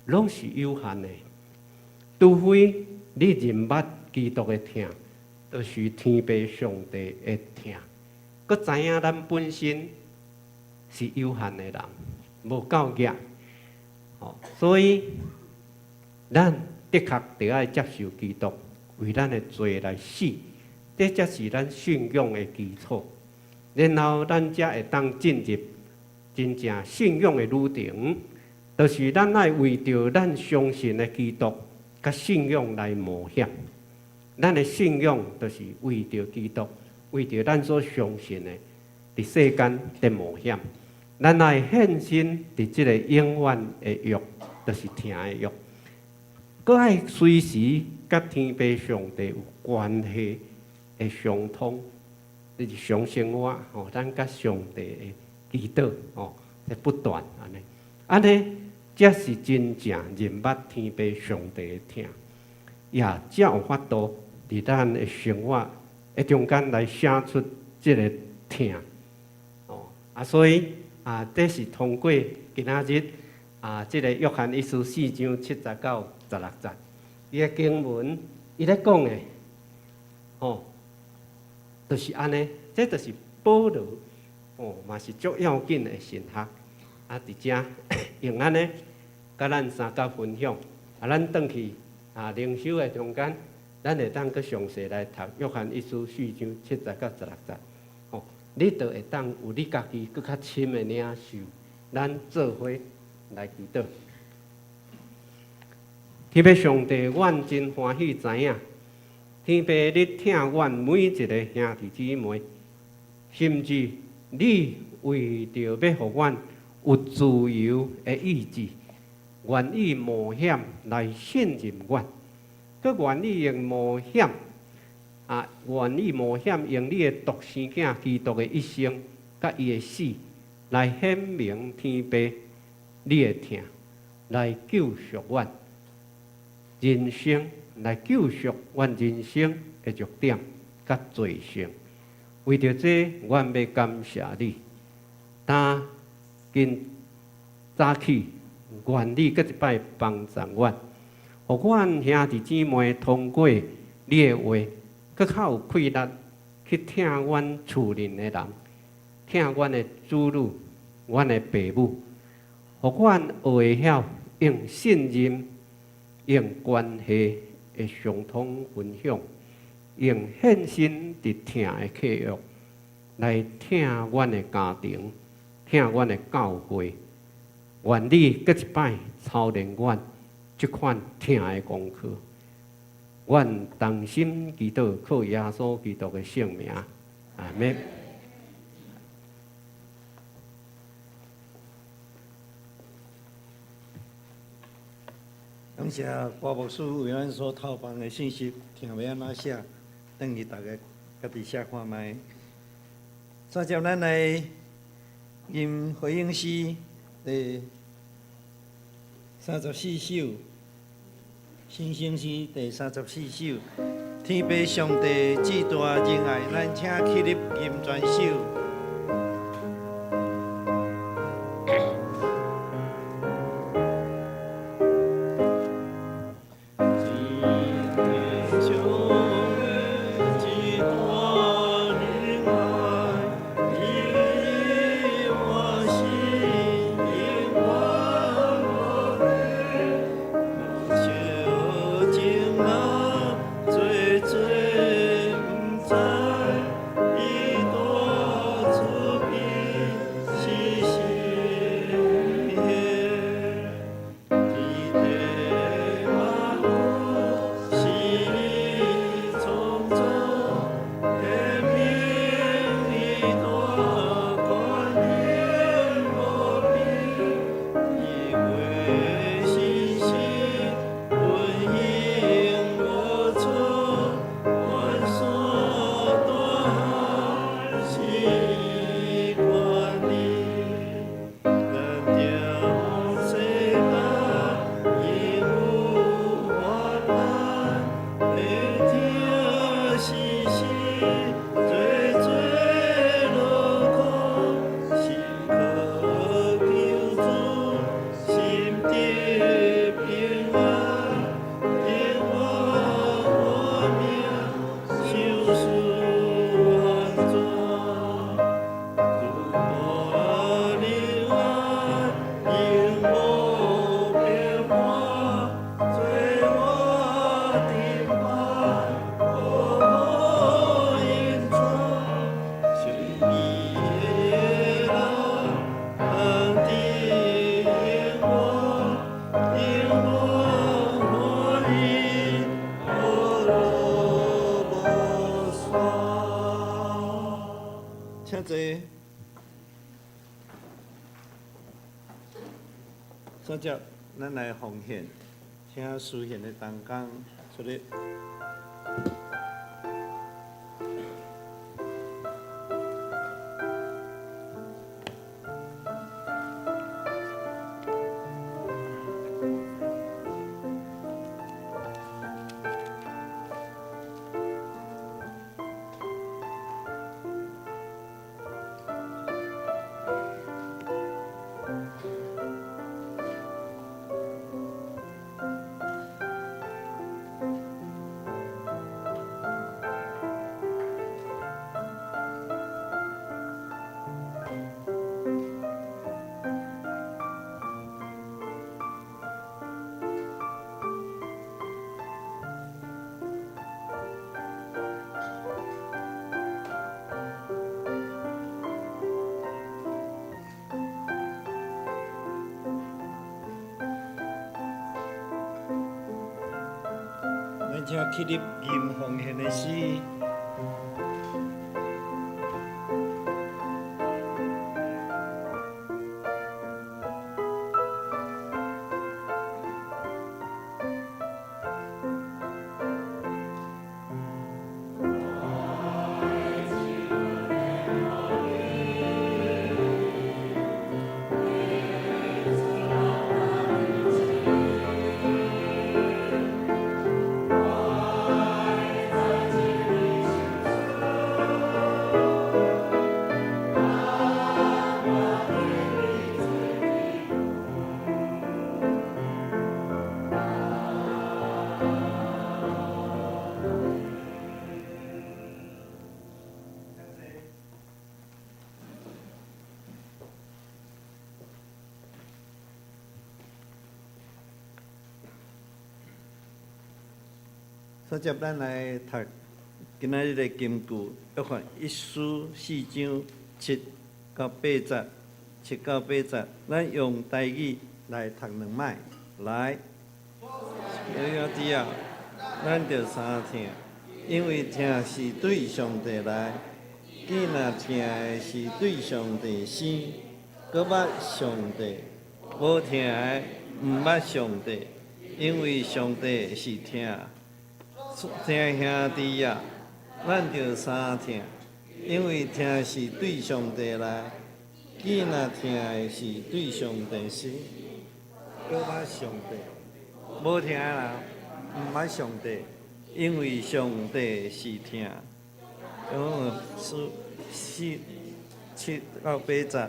攏是有限的，除非你認捌基督的疼，就是天父上帝的疼。閣知影咱本身是有限的人，無夠額，所以咱的確著愛接受基督為咱的罪來死，這才是咱信仰的基礎。然後咱才會當進入真正信仰的旅程，就是咱愛為著咱相信的基督佮信仰來冒險。咱的信仰就是為著基督，為著咱所相信的，佇世間佇冒險。咱愛獻身佇這个永遠的約，就是疼的約。閣愛隨時佮天父上帝有關係的相通，日常生活吼，咱佮上帝的祈禱吼，在不斷按呢，按呢，才是真正認捌天父上帝的疼，也才有法度佇咱的生活的中間來寫出這个疼。哦，啊，所以啊，這是通過今仔日啊，這个約翰一書4章7節到16節，伊的經文，伊咧講的，吼，就是按呢，這就是保羅，哦，嘛是足要緊的神學。啊，佇遮用按呢，共咱相佮分享。啊，咱轉去啊靈修的中間，咱會當閣詳細來讀約翰一書4章7節到16節。吼，你就會當有你家己閣較深的領受。咱做伙來祈禱。天父上帝，阮真歡喜知影，天父你疼阮每一个兄弟姊妹，甚至你為著欲予阮有自由的意志，願意冒險來信任阮，閣願意用冒險啊，願意冒險用你的獨生囝基督的一生，佮伊的死來顯明天父你的疼，來救贖阮人生，來救贖阮人生的弱點佮罪性。為著這，阮欲感謝你。今今早起，願你閣一擺幫助阮，予阮兄弟姊妹通過你的話，閣較有氣力去疼阮厝內的人，疼阮的子女、阮的爸母，予阮學會曉用信任、用關係的相通分享，用獻身佇疼的契約來疼阮的家庭，疼阮的教會。願你閣一擺操練阮這款疼的功課。阮同心祈禱，靠耶穌基督的聖名，阿們。感謝郭牧師為咱所透放的信息，疼欲按怎寫，轉去逐家家己寫看覓。煞接咱來吟回應詩第34首，新生詩第34首。天父上帝至大仁愛，咱請起立吟全首。請坐。所接，咱來奉獻，請司獻的同工出來。咱請起立吟奉獻的詩。所接咱來讀今仔日的金句，約翰一書四章七到八節，七到八節，咱用台語來讀兩擺。來，兄弟啊，咱著相疼，因為疼是對上帝來，囝若疼的是對上帝生，閣捌上帝；無疼的毋捌上帝，因為上帝是疼。疼兄弟啊，咱著相疼，因為疼是對上帝來，囝若疼的是對上帝生，閣捌上帝；無疼的人毋捌上帝，因為上帝是疼。嗯，書四七到八節。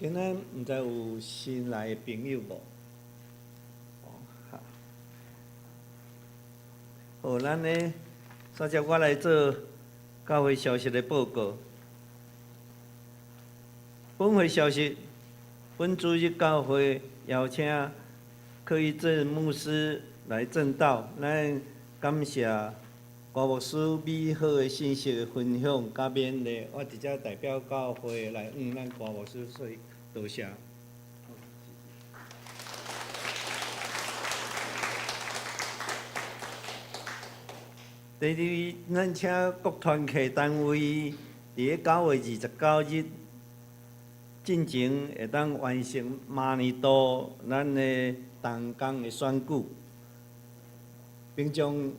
今仔毋知有新來的朋友無？哦，好，咱呢，煞接我來做教會消息的報告。本會消息，本主日教會邀請柯一正牧師來證道，咱感謝郭牧師美好的信息的分享佮勉勵，我直接代表教會來向咱郭牧師說多謝。第二，咱請各團契單位佇咧9月29日進前會當完成明年度咱的同工的選舉，並將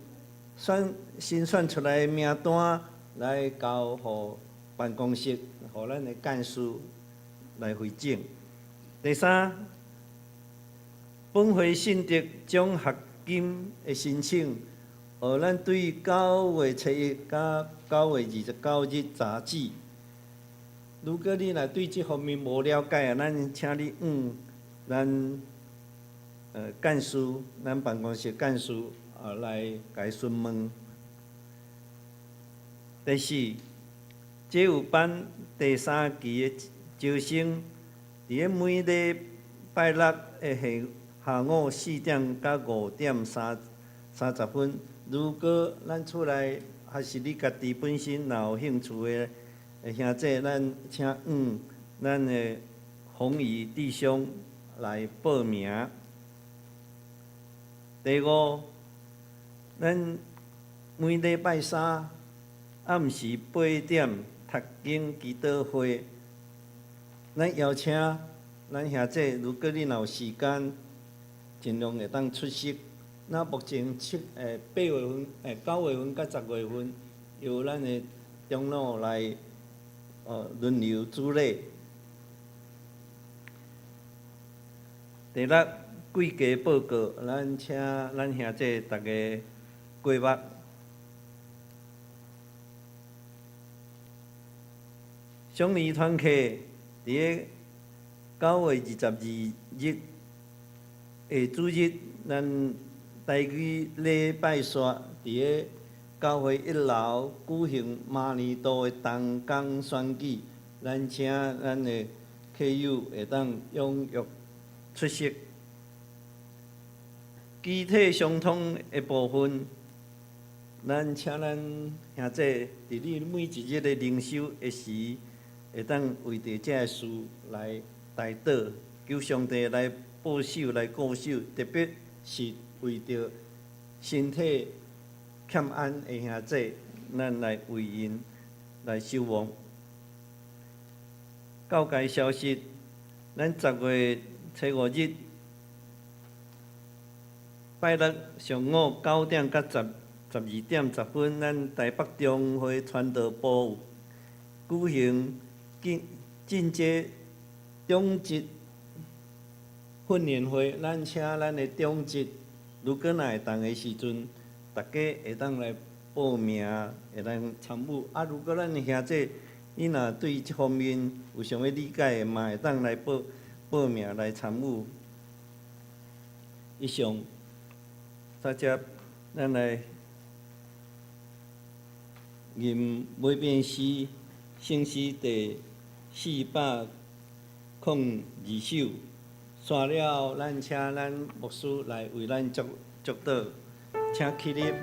選新選出來的名單來交予辦公室，予咱的幹事來彙整。第三，本會信德獎學金的申請，予咱對9月7日佮9月29日截止。如果你若對這方面無了解啊，咱請你向咱幹事，咱辦公室幹事啊來共詢問。第四，這有班第三期的招生，佇咧每禮拜六的下午4點到5點30分。如果咱厝內還是你家己本身若有興趣的兄弟，咱請向咱的洪怡弟兄來報名。第五，咱每禮拜三暗時8點讀經祈禱會，咱邀請咱兄弟，如果你若有時間，盡量會當出席。那目前8月份、9月份佮10月份，由咱的長老來輪流主禮。第六，季家報告，咱請咱兄弟逐家過目。雙年團契佇咧9月22日下主日，咱台語禮拜煞佇咧教會一樓舉行明年度的同工選舉，咱請咱的客友會當踴躍出席。肢體相通的部分，咱請咱兄弟佇你每一日的靈修的時，會當為著這个事來代禱，求上帝來保守、來顧守，特別是為著身體欠安的兄弟，咱來為𪜶來守望。教界消息，咱10月5日拜六上午9點到12點10分，咱台北中會傳道部舉行進階長執訓練會，咱請咱的長執，如果若會當的時陣，大家會當來報名，會當參與。啊，如果咱的兄弟，你若對這方面有啥物理解的，嘛會當來報名來參與。以上，大家咱來吟每遍詩，聖詩第402首。煞了，咱請咱牧師來為咱祝禱，請起立。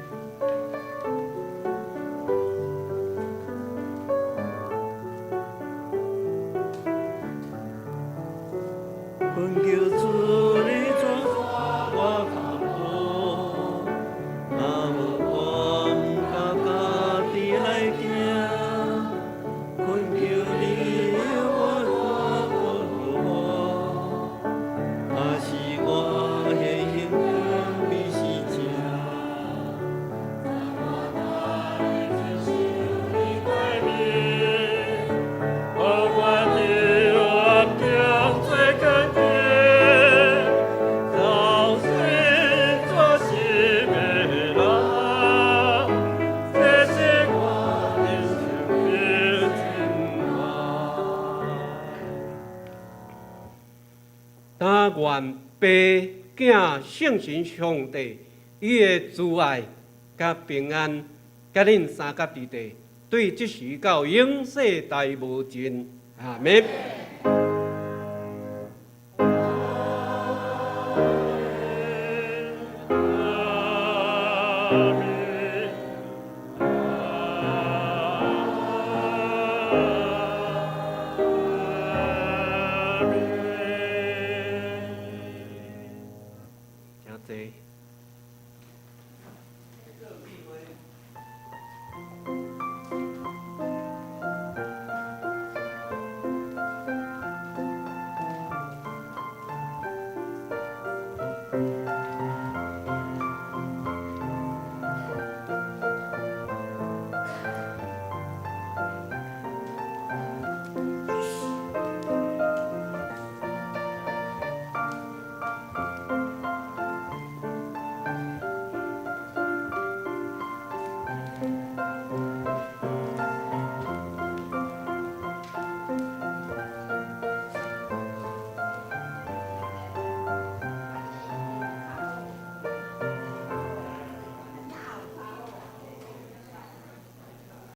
懇求主你帶我跤步，若無我毋敢家己來行。懇求你我帶我，若是我的行比是正。我愿你我定做坚定，但願父、囝、聖神上帝，伊的慈愛佮平安，佮恁三甲弟弟，對這時到永世代無盡。阿門。